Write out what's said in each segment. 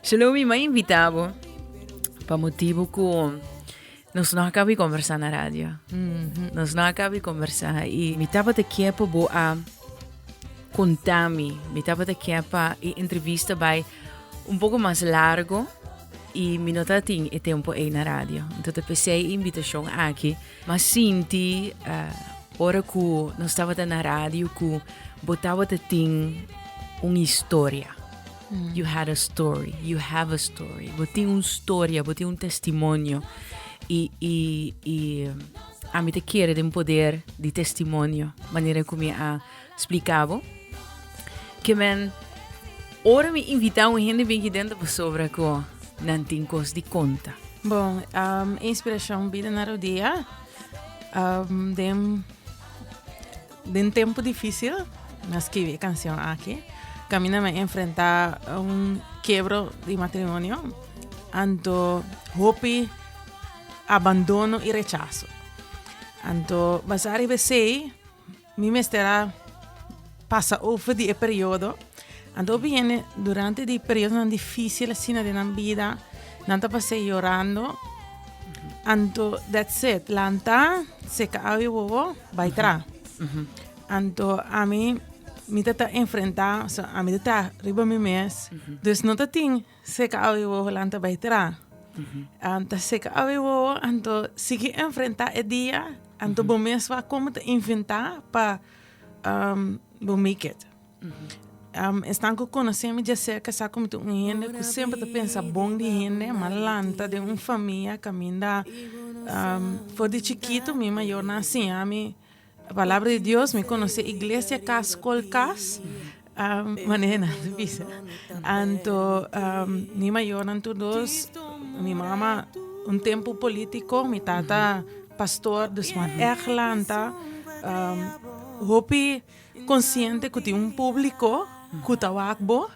Shalomi, m'a invitá bo pa motibu ku nos no a kaba di kombersá na radio. Nos no a kaba di kombersá i mi tabata ke pa bo a konta mi, mi tabata ke pa e entrevista bai un poko mas largo i mi no tabatin e tempu ei na radio. Anto ta p'esei e invitashon aki. M'a sinti ora ku nos tabata na radio ku bo tabata tin un historia. You had a story, you have a story. Bo tin un storia, bo tin un testimonio. I, i, i ami ta kere den poder di testimonio, manera ku mi a splika bo. Ke men, ora mi invita un hende bin aki dentro pasobra ku nan tin kos di konta. Bon, um, inspirashon bida na rodia. Um, den Den tempu difísil, mi a skibi e kansion aki. Kaminda mi a enfrentá un kebro di matrimonio, anto hopi abandono i rechaso. Anto basá riba esei, mi mester a pasa over di e periodo. Anto hopi hende durante di periodonan difísil asina den nan bida, nan ta pas'é yorando. Anto that's it, lanta, seka awa i wowo, bai tra. Anto ami, mi ta ta enfrentá, so ami ta traha riba mi mes, dus no ta tin seka awa i wowo lanta bai tra. Ta seka awa i wowo, anto sigui enfrentá e dia, anto bo mes wak komo ta inventá pa bo make it. Esnan ku konosé mi djaserka sa ku mi ta un hende ku semper ta pensa bon di hende, m'a lanta den un famia kaminda for di chikitu mi mayornan a siña mi palabra di Dios, mi konosé iglesia kas skol kas, manera nan ta bisa. Anto mi mayornan tur dos, mi mama un tempu politiko, mi tata pastor, dus m'a ègt lanta hopi. Konsiente ku tin un públiko ku ta wak bo,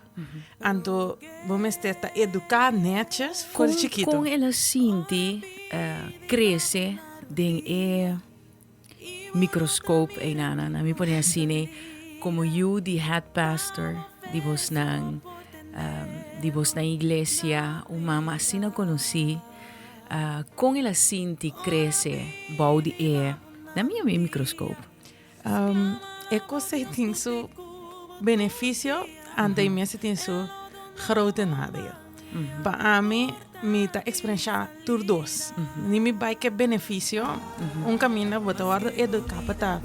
anto bo mester ta eduká nètjes for di chikitu. Kon el a sinti krese den e mikroskop einan? Mi pone asina komo yu di head pastor di bosnan di bosnan iglesia, un mama asina konosí. Kon el a sinti krese bou di e na mi mikroskop? E kos ei tin su benefisio, anto i mes tin su grote nadeel. Pa ami, mi ta eksperenshá tur dos. Ni mi bai ke benefisio, un kaminda bo ta wòrdu eduká pa ta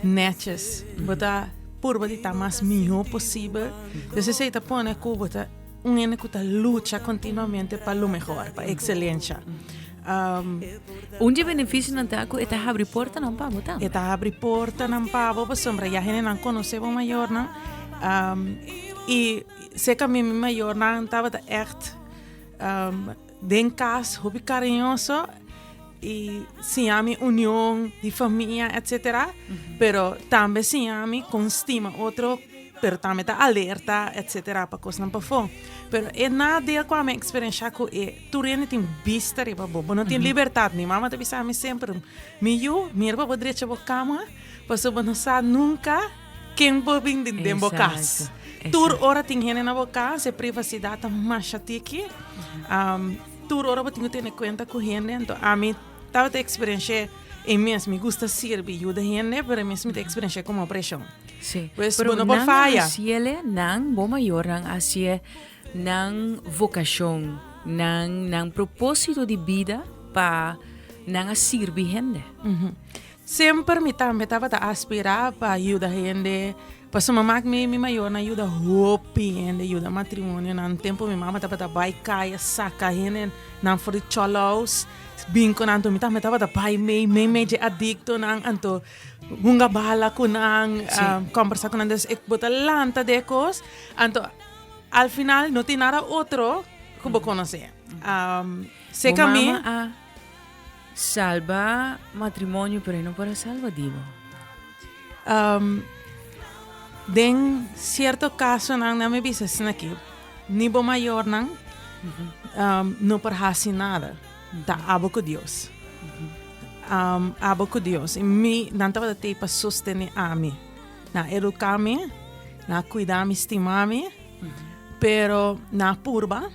nètjes, bo ta purba di ta mas mihó posibel. Dus esei ta pone ku bo ta un hende ku ta lucha kontinuamente pa lo mehor, pa ekselensha. Un di e benefisionan ta ku e ta habri portanan pa bo tambe. E ta habri portanan pa bo pasobra ya hendenan konosé bo mayornan. I serka mi mi mayornan tabata ègt den kas hopi kariñoso i siña mi union di famia etsetera. Pero tambe siña mi kon stima otro. Pero tambe ta alerta etcetera pa cosnan pafó. Pero e nadeel cu ami a experiencia cu e tur hende tin bista riba bo. Bo no tin libertad. Mi mama ta bisa mi semper, mi yu, mira pa bo drecha bo cama, pasobra bo no sa nunca ken por bin den bo cas. Tur ora tin hende na bo cas, e privacidad ta masha tiki. Tur ora bo tin cu tene cuenta cu hende. Anto ami tabata experiencia e mes. Mi gusta sirbi, yuda hende, pero e mes mi ta experiencia como presion. Sí. Pues Pero bo no por faya. Hasiele, nan, bo mayornan hasie nan vocacion, nan, nan propósito di bida pa nan a sirbi hende. Mm -hmm. Semper mi tambe tabata aspirá pa yuda hende. Pasobra mama mi, mi mayornan yuda hopi hende, yuda matrimonionan. Tempo mi mama tabata bai kaya saka hende nan for di cholo's, bin ku nan. Anto mi tambe tabata bai mei, mei mei dje adiktonan. Anto hunga bala ku nan, kombersa ku nan. Dus e bo ta lanta den e kos, anto al final no tin nada otro ku bo konosé. Seka mi. Bo mama a salba matrimonio, pero e no por a salba di bo. Den sierto kasonan nan mi bisa asina aki, ni bo mayornan no por hasi nada. Ta abo ku Dios. Abo ku Dios. I mi, nan tabata tei pa sostené ami. Nan a eduká mi, nan a kuida mi, stima mi, pero nan a purba.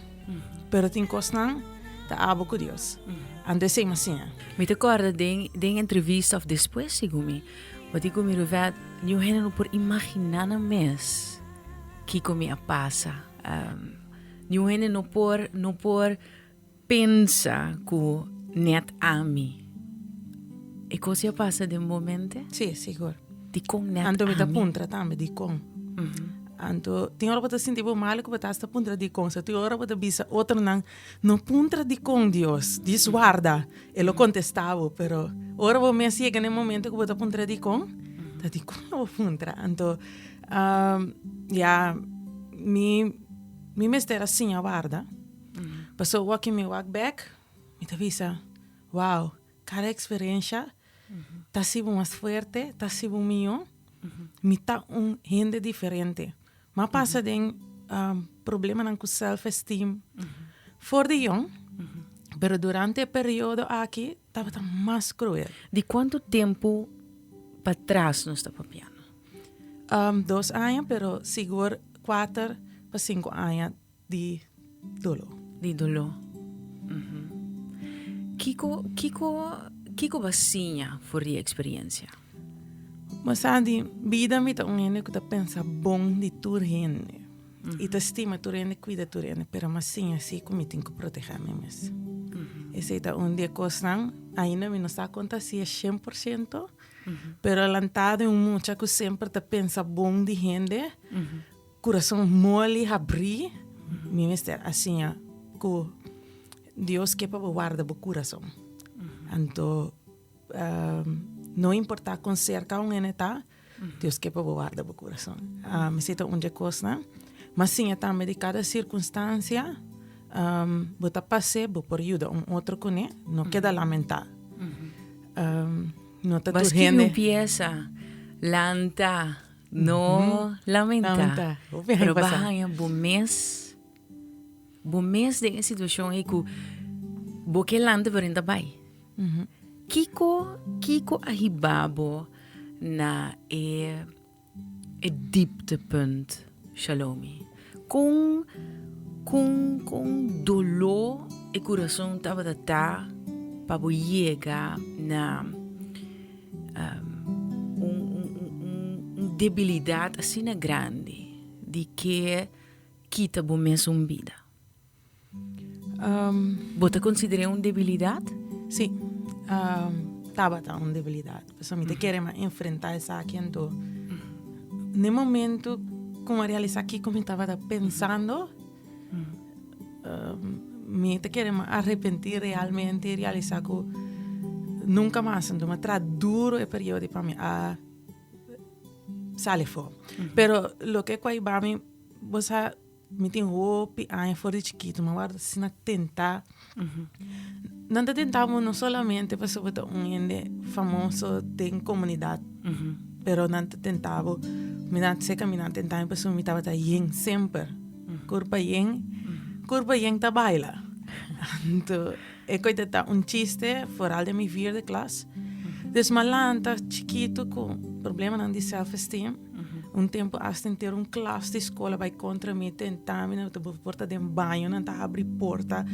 Pero tin kosnan ta abo ku Dios. Anto esei mi a siña. Mi ta kòrda den den entrevista òf despues segun mi, bo di ku mi Ruvette, niun hende no por imaginá nan mes kiko mi a pasa. Niun hende no por no por pensa ku nèt ami. E kos ya pasa den bo mente? Sí, sigur. Dikon nèt ami? Anto mi ta puntra tambe dikon. Anto tin ora bo ta sinti bo malu ku bo ta hasta puntra dikon. So tin ora bo ta bisa otronan, no puntra dikon Dios, djis warda, e lo kontestá bo. Pero ora bo mes yega na e momento ku bo ta puntra dikon, ta dikon lo bo puntra. Anto ya mi mi mester a siña warda. Pasobra wak mi wak bèk, mi ta bisa, wow, kada eksperensha ta hasi bo mas fuerte, ta hasi bo mihó. Mi ta un hende diferente. Mi a pasa den problemanan ku self-esteem for di yòn, pero durante e periodo aki tabata mas kruel. Di kuantu tempu patras nos ta papiando? Dos aña, pero sigur kuater pa sinku aña. Di doló. Di doló. Kiko, kiko, kiko bo a siña for di e eksperensia? Bo sa di bida mi ta un hende ku ta pensa bon di tur hende. I ta stima tur hende, kuida tur hende, pero mi a siña si ku mi tin ku protegé mi mes. Esei ta un di e kosnan, ainda mi no sa konta si e 100%, pero lantá den un mucha ku semper ta pensa bon di hende, Kurason moli habrí, mi mester a siña ku Dios ke pa bo warda bo kurason. Anto no importá kon serka un hende ta, Dios ke pa bo warda bo kurason. Esei ta un dje kosnan. Mi a siña tambe di kada sirkunstansia bo ta pas'é, bo por yuda un otro kuné, no keda lamentá. No ta tur hende. Bo a skirbi un piesa, Lanta. No lamenta, pero ba haña bo mes, bo mes den e situacion ei ku bo ke lanta pero e ta bai. Kiko, kiko a hiba bo na e e dieptepunt, Shalomi? Kon, kon, kon doló e kurason tabata ta pa bo yega na un, un, un, un debilidat asina grandi di ke kita bo mes un bida? Bo ta konsider'é un debilidat? Sí, tabata un debilidat. Pasobra mi ta kere mi a enfrentá esaki anto n'e momento ku mi a realisá kiko mi tabata pensando, mi ta kere mi a arepentí realmente i realisá ku nunka mas. Anto mi a traha duru e periodo pa mi a sali afó. Pero loke ku a hiba mi, bo sa. Mi tin hopi aña for di chikitu, mi a wòrdu asina tentá. Nan ta tentá bo no solamente pasobra bo ta un hende famoso den komunidat, pero nan ta tentá bo, mi nan se ku mi nan tentá mi pasobra mi tabata yen semper, kurpa yen, kurpa yen ta baila. Anto e kos ta un chiste foral den mi vierde klas. Dus mi a lanta chikitu ku problemanan di self esteem. Un tempu hasta henter un klas di skola bai kontra mi, tenta mi, nan ta por ta den baño, nan ta habri porta,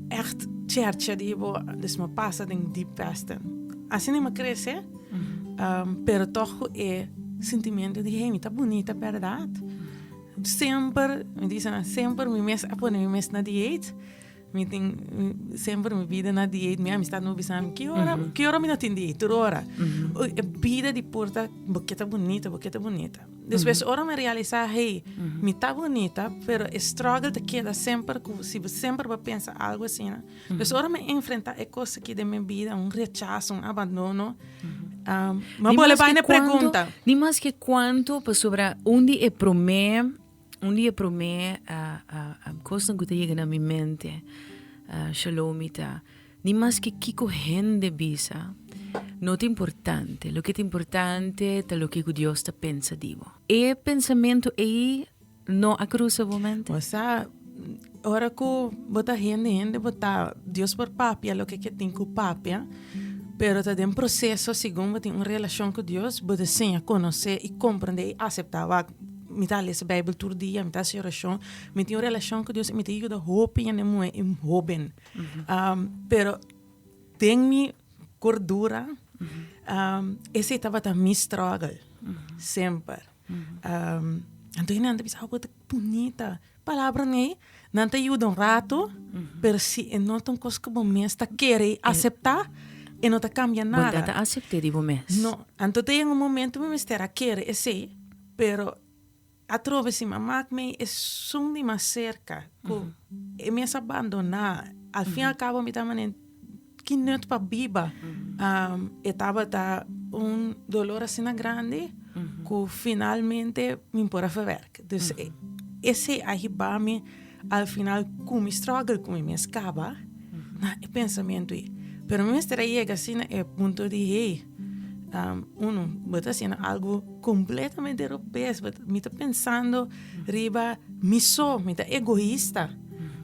ègt chèrchè di bo, dus mi a pasa den diep pesten. Asina mi a krese, pero tòg ku e sintimentu di hey mi ta bunita bèrdat. Semper, mi di esei, semper mi mes a pone mi mes na dieet. Mi tin semper mi bida na dieet. Mi amistad no bisa mi, ki ora, ki ora mi no tin dieet? Tur ora. E bida di porta, bo ke ta bunita, bo ke ta bunita. Despues ora mi realisa, hey, mi ta bunita, pero e struggle ta keda semper ku si bo semper bo pensa algo asina. Dus ora mi enfrenta e kos aki den mi bida, un rechaso, un abandono, mi a bolbe bai na e pregunta. Ni maske kuantu, pasobra un di e prome Un di e promé kosnan ku ta yega na mi mente, Shalomi, ta, ni maske kiko hende bisa, no ta importante. Loke ta importante ta loke ku Dios ta pensa di bo. E pensamentu ei no a krusa bo mente? Bo sa, ora ku bo ta hende, hende bo ta, Dios por papia loke ke tin ku papia, pero ta den proseso segun bo tin un relashon ku Dios, bo ta siña konosé i komprendé i aseptá. Wak. Mi ta lesa Bijbel tur dia, mi ta hasi orashon, mi tin un relashon ku Dios i mi ta yuda hopi hende muhé i hóben. Pero den mi kordura, esei tabata mi struggle semper. Anto hende nan ta bisa, bo ta bunita. Palabranan ei, nan ta yuda un rato, pero si e no ta un kos ku bo mes ta kere i aseptá, e no ta kambia Bo nada. ta ta asept'é di bo mes. No. Anto ta yega un momento mi mester a kere esei, pero atrobe si mi a mak mi esun di mas serka ku e mes a bandoná. Al fin al kabo mi ta manera ki nut pa biba. E tabata un dolor asina grandi ku finalmente mi por a verwerk. Dus esei a hiba mi al final ku mi struggle ku mi mes kaba na e pensamentu ei. Pero mi mester a yega asina e punto di hey, uno, bo ta haciendo algo completamente robes, mi ta pensando riba mi so, mi ta egoista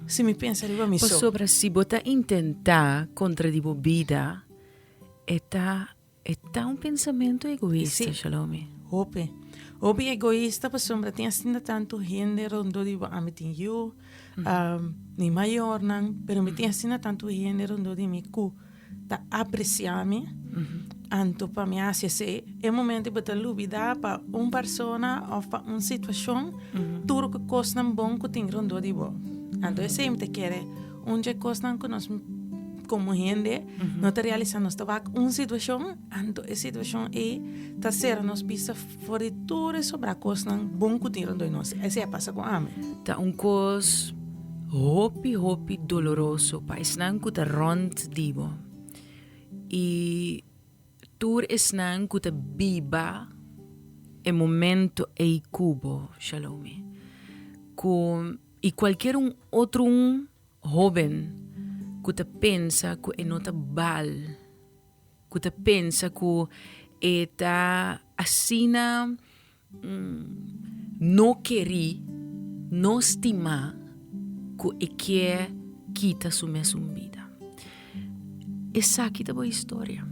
si mi pensa riba mi so. Pasobra si bo ta intenta contra di bo bida, e ta E ta un pensamentu egoista, Sí. Shalomi. Hopi. Hopi egoista pasobra tin asina tantu hende rondó di bo. Ami tin yu, mi mayornan, pero mi tin asina tantu hende rondó di mi ku ta apresiá mi. Anto pa mi hasi esei, e momento bo ta lubidá pa un persona òf pa un situashon tur ku kosnan bon ku tin rondó di bo. Anto esei mi ta kere Un dje kosnan ku nos komo hende no ta realisá, nos ta wak un situashon, anto e situashon ei ta sera nos bista for di tur e sobrá kosnan bon ku tin rondó di nos. Esei a pasa ku ami. Ta un kos hopi hopi doloroso pa esnan ku ta rònt di bo i tur esnan ku ta biba e momento ei ku bo, Shalomi, ku. I kualkier un otro un hóben ku ta pensa ku e no ta bal, ku ta pensa ku e ta asina no kerí, no stimá, ku e kier kita su mesun bida. Esaki ta bo historia.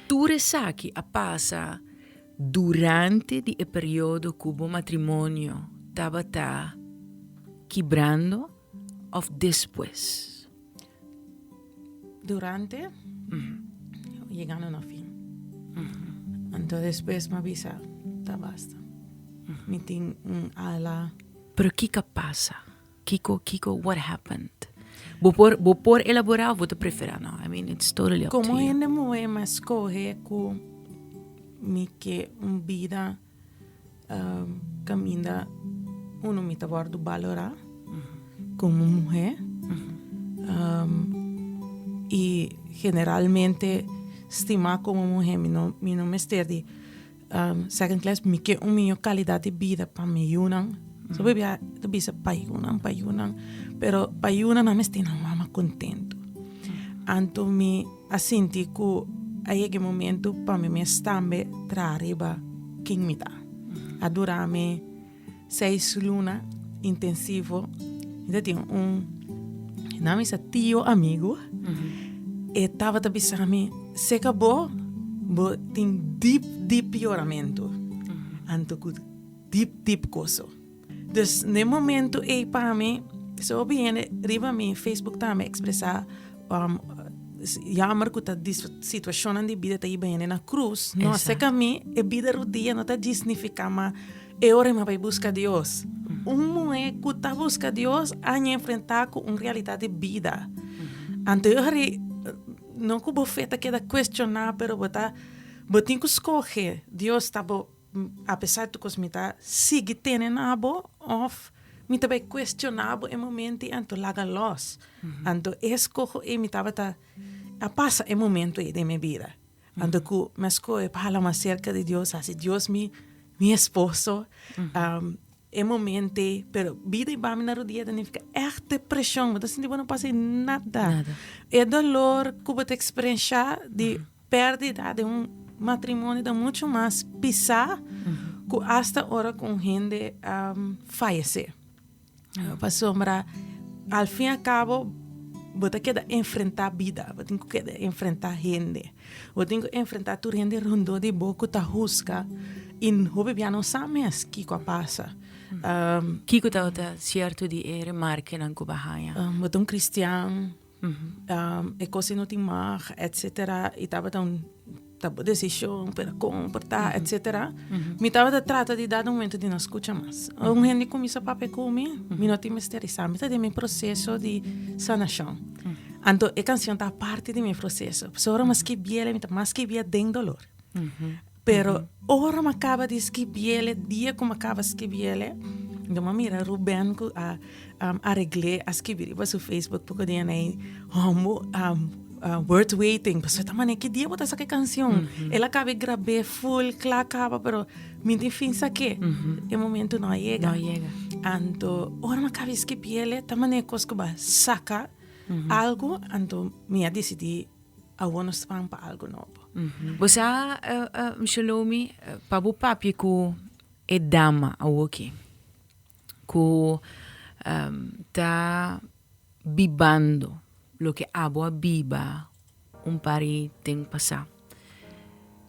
Tur esaki a pasa Durante di e periodo ku bo matrimonio tabata kibrando òf despues? Durante, yegando na fin. Anto despues mi a bisa, ta basta. Mi tin un ala. Pero kiko a pasa? Kiko, kiko, what happened? Bo por, bo por elabora of bo ta prefera no? I mean, it's totally up to Como you. hende muhé mi a scoge cu mi ke un bida um, caminda uno mi ta wordo balora como muhé. Um, y generalmente stima como muhé mi no, mi no mester di Second class, mi ke un miño calidad di bida pa mi yunan. So bo bia ta bisa pa yunan, pa yunan, pero pa yunan nan mester nan mama contento. Anto mi a sinti cu a yega e momento pa mi mes tambe traha riba ken mi ta. A dura mi seis luna intensivo. Mi ta tin un, nan mi sa tio amigo, e tabata bisa mi, seca bo, bo tin diep, diep yoramento. Anto cu diep, diep goso. Dus n'e momento ei pa mi, so hopi hende riba mi Facebook tambe expresa jammer ku ta situacionnan di bida ta hiba hende na cruz. No, seca mi e bida rudia no ta djis nifica ma e ora mi a bai busca Dios. Un muhe ku ta busca Dios a ña enfrenta ku un realidad di bida. Anto e ora ei no ku bo fe ta keda cuestiona pero bo ta bo tin ku scoge Dios ta bo Apesar di tur kos mi ta sigui tene na bo òf mi ta bai kuestioná bo e momento ei anto laga lòs. Anto e eskoho ei mi tabata a pasa e momento ei den mi bida. Anto ku mi a skohe pa hala mas serka di Dios, hasi Dios mi mi esposo. E momento ei, pero bida i bami na rudia ta nifiká ègt depreshon, bo ta sinti bo no por hasi nada. E dolor ku bo ta eksperenshá di Pèrdida den un matrimonio ta muchu mas pisá ku asta ora ku un hende fayesé. Pasobra al fin al kabo bo ta keda enfrentá bida, bo tin ku keda enfrentá hende, bo tin ku enfrentá tur hende rondó di bo ku ta husga. I hopi bia no sa mes kiko a pasa. Kiko tabata sierto di e remarkenan ku bo a haña? Bo ta un kristian, e kos ei no tin mag, etsetera. I tabata un ta bo desishon, pero kon por ta, etsetera. Mi tabata trata di dado momento di no skucha mas. Un hende kuminsá papia ku mi, mi no tin mester di sa. Mi ta den mi proseso di sanashon. Anto e kanshon ta parti di mi proseso. Pasobra ora mi a skibiel, mi ta mas skibié den dolor. Pero ora mi a kaba di skibiel, e dia ku mi a kaba skibiel, mi a mira Ruben ku a aregl'é, a skibi riba su Facebook poko dia nei, Hombo, worth waiting. Pasobra ta manera ki dia bo ta saka e kanshon? El a kaba di grab'é full, kla kaba, pero mi tin fin sak'é. E momento no a yega. Anto ora mi a kaba di skibiel, ta manera kos ku bo a saka algu, anto mi a disidí. Awor nos ta pan pa algo nobo. Bo sa, Shalomi, pa bo papia ku e dama awoki ku ta bibando loke abo a biba un par di ten pasá,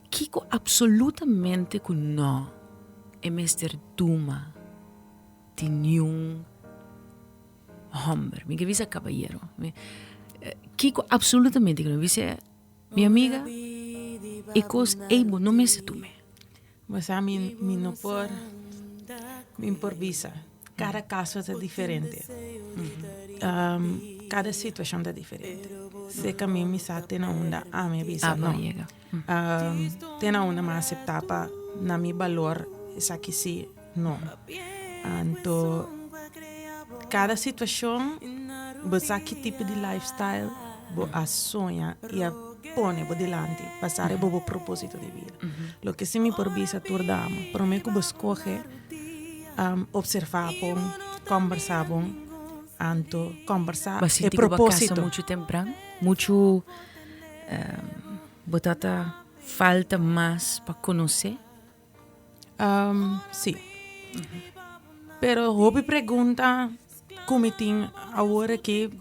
kiko absolutamente ku no e mester tuma di niun Homber, mi ke bisa kabayero. Kiko absolutamente ku no bisa mi amiga e kos ei bo no mester tume. Bo sa mi mi no por mi por bisa kada kaso ta diferente. Kada situashon ta diferente. Seka mi mi sa te na unda ami a bisa no. Te na unda mi a aseptá pa na mi balor esaki si. No. Anto kada situashon bo sa ki tipo di lifestyle bo a soña i a pone bo dilanti pa sa riba bo proposito di bida. Loke si mi por bisa tur dama, prome ku bo skohe opserva bon, kombersa bon, anto kombersa Bo a e sinti ku bo a kasa proposito. muchu tempran? Muchu bo ta ta falta mas pa konosé? Um, sí. Pero hopi pregunta ku mi tin awor aki,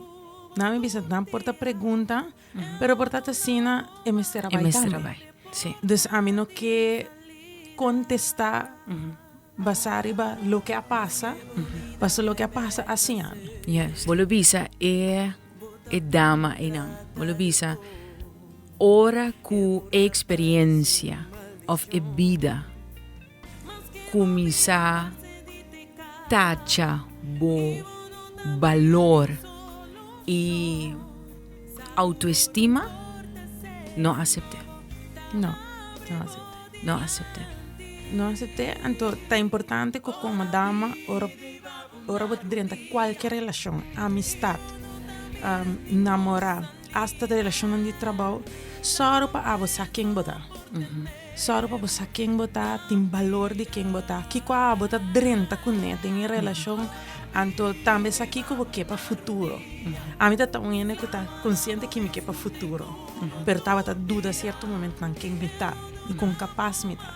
nan mi bisa nan por ta pregunta, pero por ta asina e mester a E bai mester a tambe. bai, sí. Dus ami no ke kontestá basá riba loke a pasa, pasobra loke a pasa a siña mi. Juist. Bo lo bisa e e dama einan, bo lo bisa Ora ku e eksperensia òf e bida kuminsá tacha bo balor i outoestima, no asept'é. No, no asept'é. No asept'é. No asept'é, anto ta importante ku komo dama ora ora bo ta drenta kualke relashon, amistat, namorá. Asta den relashonnan di trabou, sòru pa abo sa ken bo ta. Sòru pa bo sa ken bo ta, tin balor di ken bo ta, kiko abo ta drenta kuné den e relashon, anto tambe sa kiko bo ke pa futuro. Ami ta ta un hende ku ta konsiente ke mi ke pa futuro, pero tabata duda sierto momentonan ken mi ta i kon kapas mi ta.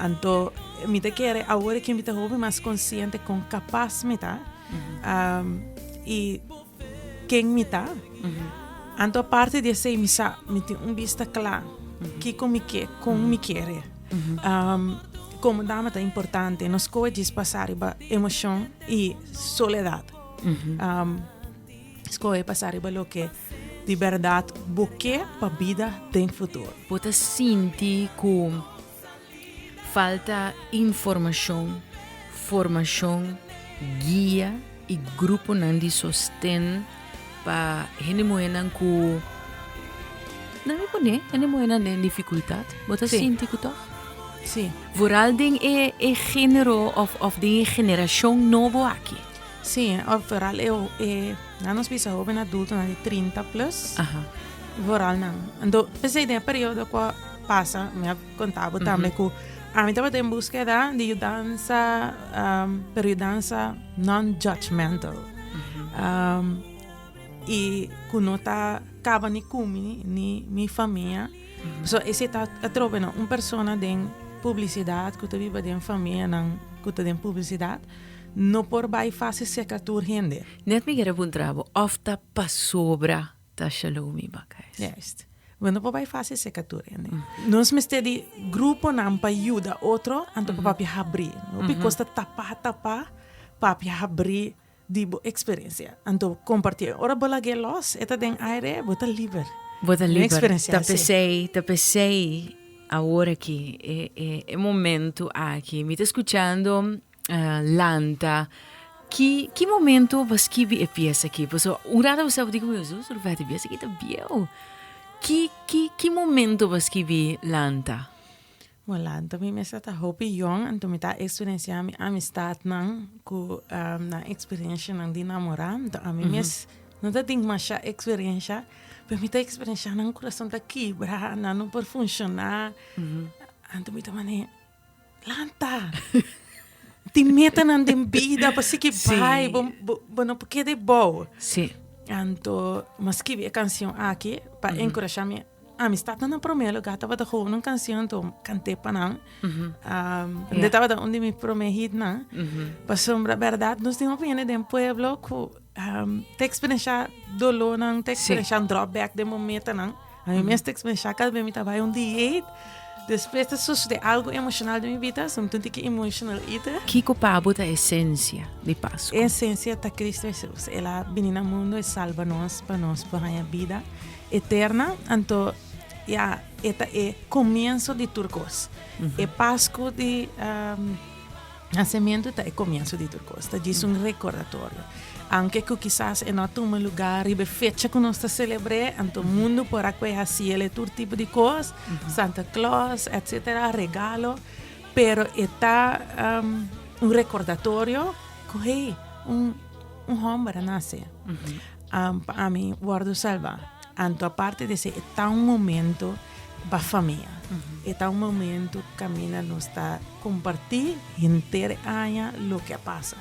Anto mi ta kere awor ke mi ta hopi mas konsiente kon kapas mi ta i. Ken mi ta? Anto aparte di esei mi sa, mi tin un bista kla kiko mi ke, kon mi kere. Komo dama ta importante, no skohe djis pasa riba emoshon i soledat. Skohe pasa riba loke di bèrdat bo ke pa bida den futuro. Bo ta sinti ku Falta informashon, formashon, guia i gruponan di sosten pa hende muhénan ku nan mi pone hende muhénan den difikultat. Bo ta sinti ku tòg? Sí. Vooral den e e género òf òf den e generashon nobo aki. Sí, òf vooral e e nan nos bisa hóben adultonan di 30 plus. Aha. Vooral nan. Anto p'esei den e periodo ku a pasa mi a Konta bo tambe ku ami tabata en búskeda di yudansa, pero yudansa non-judgmental. I ku no ta kaba ni ku mi ni mi famia. So esei ta atrobe no, un persona den publisidat ku ta biba den famianan ku ta den publisidat no por bai fásil serka tur hende. Net mi kere puntra bo òf ta pasobra ta Shalomi Bakhuis. Juist. Bo no por bai fácil serka tur hende. Nos mester di gruponan pa yuda otro, anto pa papia habrí. Hopi kos ta tapá tapá, papia habrí di bo eksperensia. Anto kompartié. Ora bo lag'é lòs, e ta den aire, bo ta liber. Bo ta liber. Ta p'esei, ta p'esei awor aki, e e e momento aki, mi ta skuchando Lanta, ki ki momento bo a skibi e piesa aki? Pasobra un rato bo staba di ku mi, Jesús, Roberto, e piesa aki ta bieu. Ki ki ki momento bo a skibi Lanta? Bo Lanta mi mester ta hopi yong, anto mi ta eksperensiá mi amistatnan ku nan eksperenshanan di namorá. Anto ami mes no ta tin masha eksperensha, pero mi ta eksperenshá nan kurason ta kibra, nan no por funshoná. Anto mi ta manera. Lanta! Tin metanan den bida pa sigui bai, bo, bo, bo no por keda bou. Sí. Anto, m'a skibi e kanshon aki pa enkurashá mi amistatnan na promé lugá. Tabata gewoon un kanshon, anto kant'é pa nan. Di tabata un di mi promé hitnan. Pasobra bèrdat nos tin hopi hende den pueblo ku ta eksperenshá dolónan, ta eksperenshá dropback den bo metanan. Ami mes ta eksperenshá kada bes mi ta bai un dieet, despues ta sosodé algu emoshonal den mi bida, so mi ta un tiki emotional eater. Kiko pa bo ta esensia di Pasku? Esensia ta Kristu Hesus. El a bini na mundu, e salba nos pa nos por haña bida eterna. Anto, ya, e ta e komienso di tur kos. E Pasku di Nasementu ta e komienso di tur kos, ta djis un rekordatorio. Aunke ku kisas e no a tuma lugá riba e fecha ku nos ta selebr'é, anto mundu por a kue hasi el e tur tipo di kos, Santa Claus, etsetera, regalo, pero e ta un rekordatorio ku hey, un un hòmber a nase pa ami wòrdu salbá. Anto aparte di esei e ta un momento pa famia. E ta un momento kaminda nos ta kompartí henter e aña loke a pasa.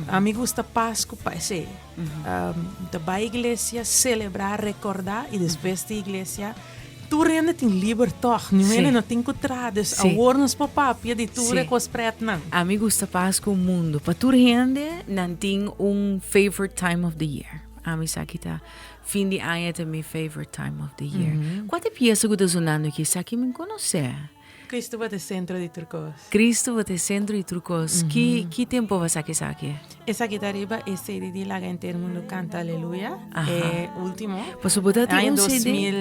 Ami gusta Pasku pa esei. Ta bai iglesia, selebrá, rekordá i despues di iglesia tur hende tin liber tòg. Niun hende no tin ku traha. Dus awor nos por papia di tur e kos pretnan. Ami gusta Pasku mundu. Pa tur hende nan tin un favorite time of the year. Ami sa ki ta Fin di aña ta mi favorite time of the year. Kua ta e piesa ku ta sonando aki? Esaki mi konosé. Cristo bo ta e sentro di tur kos. Cristo bo ta e sentro di tur kos. Ki ki tempu bo a saka esaki? Esaki ta riba e CD di Laga Henter Mundu Kanta Aleluya, e ultimo. Pasobra bo ta tin un CD. Aña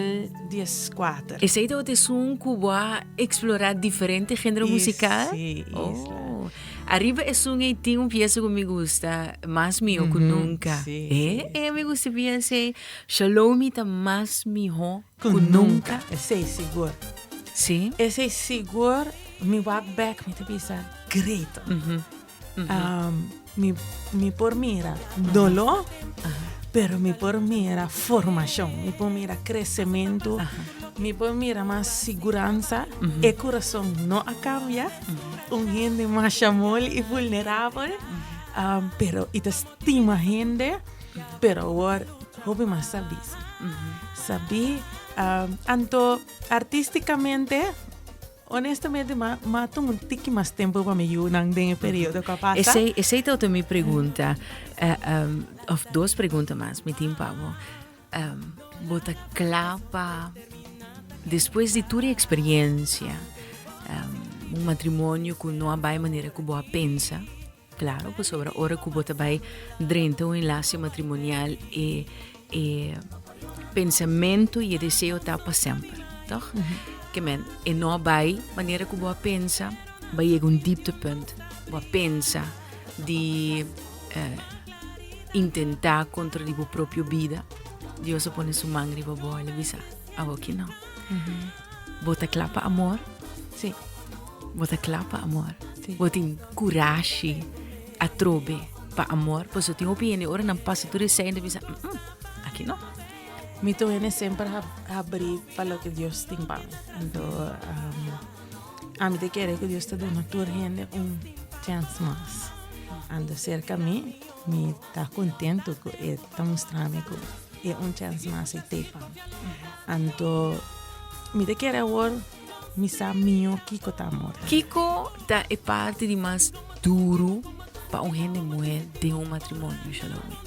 2014. Esei tabata esun ku bo a eksplorá diferente género musikal? Si, isla. Oh. Ariba esun ei tin un pieza ku mi gusta mas mihó ku nunka. Sí, Eh, sí. eh, mi gusta e pieza ei. Shalomi ta mas mihó Ku ku nunka. nunka. Esei sigur. Sí. Esei sigur mi wak bek mi ta bisa great. Um, mi, mi por mira doló, pero mi por mira formashon, mi por mira kresementu, mi por mira mas siguransa. E kurason no a kambia. Un hende masha moli i vulnerabel, um, pero i ta stima hende, pero awor hopi mas sabí. Sabí, um, anto artísticamente, honestamente, ma, ma tuma un tiki mas tempo pa mi yunan den e periodo ku a pasa. Esei, esei ta otro mi pregunta, eh, um, of dos pregunta mas mi tin pa bo. Um, bo ta kla pa despues di tur e experiencia, um, un matrimonio ku no a bai manera ku bo a pensa, claro, pasobra ora ku bo ta bai drenta un enlace matrimonial e e pensamento i e deseo ta pa semper, toch? Ke men, e no a bai manera ku bo a pensa, bo a yega un dieptepunt, bo a pensa di eh, intentá kontra di bo propio bida, Dios a pone su man riba bo, el a bisa, awoki no. Bo ta kla pa amor? Sí. Bo ta kla pa amor? Sí. Bo tin kurashi atrobe pa amor? Pasobra tin hopi hende ora nan pasa tur esei nan ta bisa, mm, mm, aki no. Mi tur hende semper habrí pa loke Dios tin pa mi. Anto, um, ami ta kere ku Dios ta duna tur hende un chèns mas. Anto serka mi, mi ta kontentu ku e ta mustra mi ku e un chèns mas ei t'ei pa mi. Anto, mi ta kere awor mi sa mihó kiko ta amor. Kiko ta e parti di mas duru pa un hende muhé den un matrimonio, Shalomi?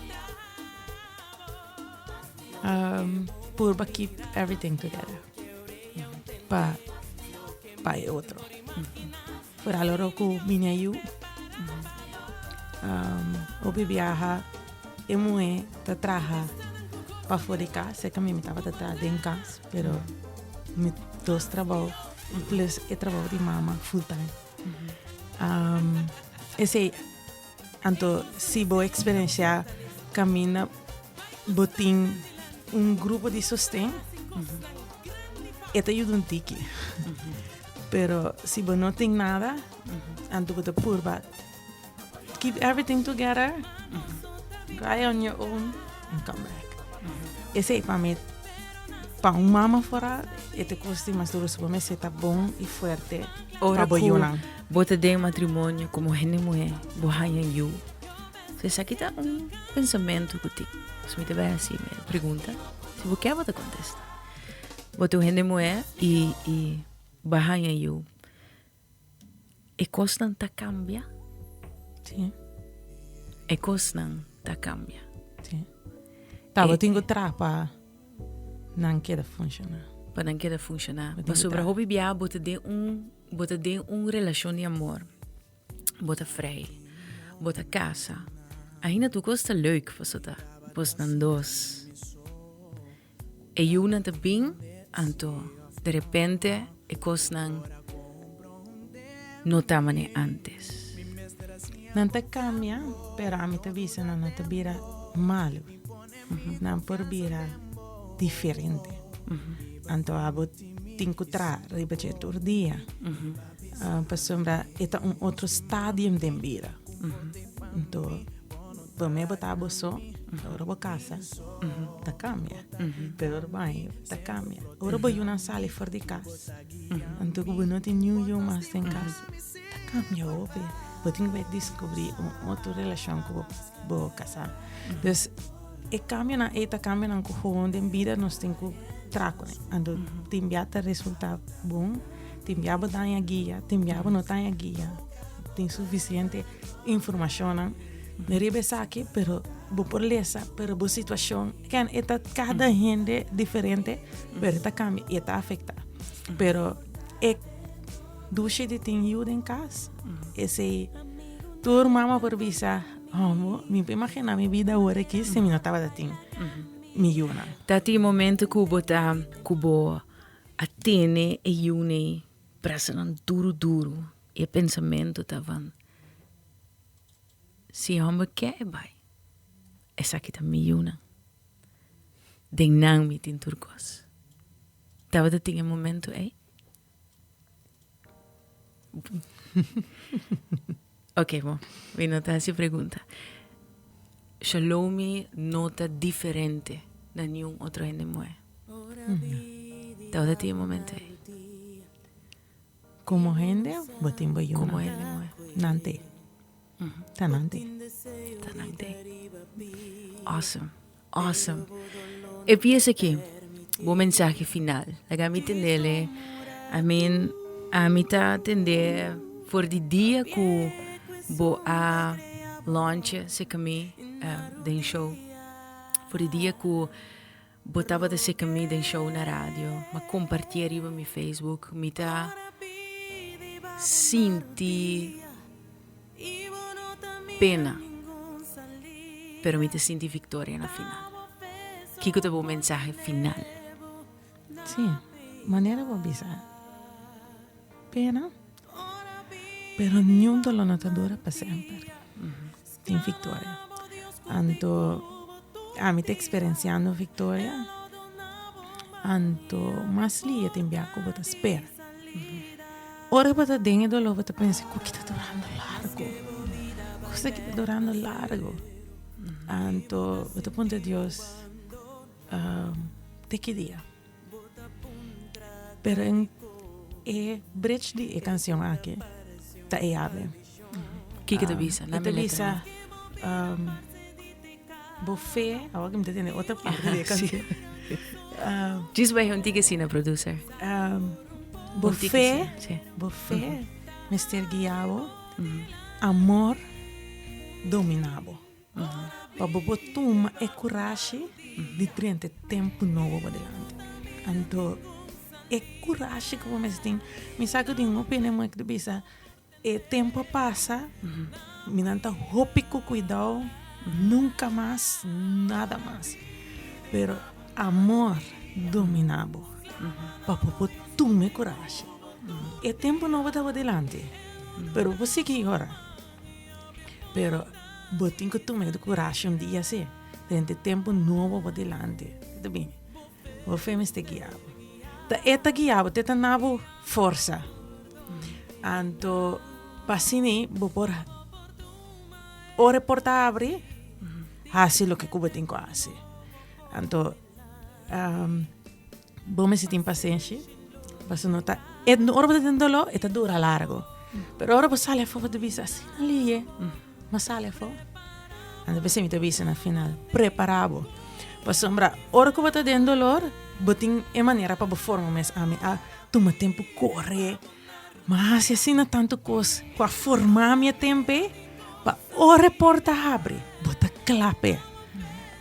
purba keep everything together. Pa pa e otro. Vooral ora ku mi yu. Hopi biaha e muhé ta traha pafó di kas, seka mi mi tabata traha den kas, pero mi dos trabou plus e trabou di mama full time. Esei anto si bo eksperensiá kaminda bo tin un grupo di sosten, e ta yuda un tiki. Pero si bo no tin nada, anto bo ta purba keep everything together, cry on your own and come back. Esei pa mi, pa un mama vooral, e ta kos di mas duro. So bo mester ta bon i fuerte Ora pa bo ku yunan. bo ta den matrimonio komo hende muhé, bo haña yu. So esaki ta un pensamentu ku tin. So mi ta bai hasi mi pregunta. Si bo ke bo ta kontesta. Bo ta un hende muhé i i bo a haña yu. E kosnan ta kambia? Sí. E kosnan ta kambia. Sí. Ta bo tin ku traha pa nan keda funshoná. Pa nan keda funshoná. Pasobra hopi bia bo ta den un bo ta den un relashon di amor. Bo ta vrij, bo ta casa. Ainda tur cos ta leuk paso ta bosnan dos. E yunan ta bin, anto de repente e cosnan no ta mane antes. Nan ta cambia, pero ami ta bisa nan no ta bira malo. Nan por bira diferente. Anto abo tin cu traha riba dje tur dia. Pasobra e ta un otro stadium den bida. Anto prome bo ta abo so, ora bo casa ta cambia. Pero ora bo haña ta cambia. Ora bo yunan sali for di cas, anto cu bo no tin niun yu mas den cas, ta cambia hopi. Bo tin cu bai descubri un otro relacion cu bo casa. Dus e cambionan ey ta cambionan cu gewoon den bida nos tin cu traha cune. Anto tin bia ta resulta bon. Tin bia bo daña guia, tin bia bo no daña guia. Tin suficiente informacionnan riba esaki, pero bo por lesa, pero bo situacion, ken e ta cada hende diferente, pero e ta cambia y e ta afecta. Pero e dushi di tin yu den cas, esey tur mama por bisa, oh, mi por imagina mi bida awor aki si mi no tabata tin mi yunan. Ta tin momento cu bo ta, cu bo A tene e yiunei brasanan duru duru i e pensamentu ta van, Si e homber ke e bai, esaki ta mi yiunan. Den nan mi tin tur kos. Tabata tin e momentu ei? Ok, bon, mi no ta hasi pregunta. Shalomi no ta diferente na niun otro hende muhé. Tabata tin e momento ei. Como hende, bo tin bo yunan. Como hende muhé. Nan te. Ta nan te. Ta nan te. Awesome. Awesome. E pieza aki, bo mensahe final. Laga mi tendele. I mean, ami ta tende for di dia ku bo a launch seka mi uh, den show. For di dia ku bo tabata seka mi den show na radio, ma comparti riba mi Facebook, mi ta sinti pena, pero mi ta sinti victoria na final. Kiko ta bo mensahe final? Sí, manera bo bisa pena, pero niun dolor no ta dura pa semper. Tin victoria. Anto ami ta experienciando victoria, anto mas lia tin bia ku bo ta spera. Ora bo ta den e doló bo ta pensa ku ki ta durando largu, kos aki ta durando largu. Anto bo ta puntra Dios te ki dia. Pero en e bridge di e canción aki ta e yabe. Kiko ta bisa? E ta bisa bo fe, awor mi ta tende otro parte di e canción. Djis bai un tiki asina, producer. Bo fe, bo fe mester guia bo, amor domina bo. Pa bo por tuma e kurashi di drenta e tempu nobo padilanti. Anto e kurashi ku bo mester tin, mi sa ku tin hopi hende muhé ku ta bisa e tempu a pasa, mi nan ta hopi ku kuidou, nunka mas, nada mas. Pero amor domina bo pa bo por tuma e kurashi. E tempu nobo ta padilanti, pero bo por sigui yora. Pero bo tin ku tuma e kurashi un dia si, den e tempu nobo bo dilanti. Ta bini. Bo fe mester guia bo. Ta e ta guia bo, te ta na bo forsa. Anto pa asina bo por ora e porta abri, hasi loke ku bo tin ku hasi. Anto Bo mester tin pasenshi, pasobra no ta, e ora bo ta den doló e ta dura largo, pero ora bo sali afó bo ta bisa asina liye, bo sali afó. Anto p'esei mi ta bisa na final, prepará bo, pasobra ora ku bo ta den dolor bo tin e manera pa bo forma mes, ami a tuma tempu kore, mi a hasi asina tantu kos ku a forma mi e tempu ei, pa ora e porta habri bo ta kla p'e,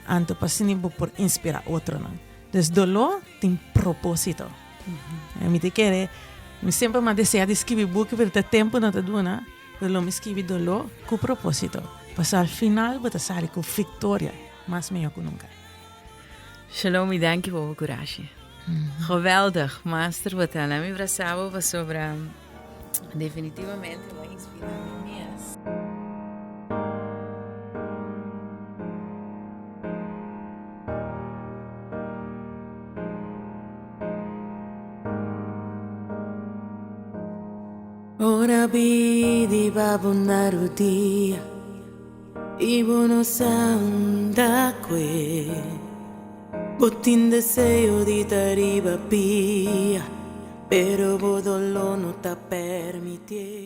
anto pa asina bo por inspirá otronan. Dus doló tin propósito. Mi ta kere, mi semper mi a desea di skibi buki pero ta tempu no ta duna, pero lo mi skibi doló ku propósito. Pasobra al final bo ta sali ku viktoria mas mihó ku nunka. Shalom i danki pa bo kurashi. Geweldig, master bo ta. Laat mi brasa bo pasobra definitivamente bo a inspira mi mes. Ora pidi pa bo na rudia i bo no sa unda kue. Bo tin deseo di ta riba pia, pero bo doló no ta permitié.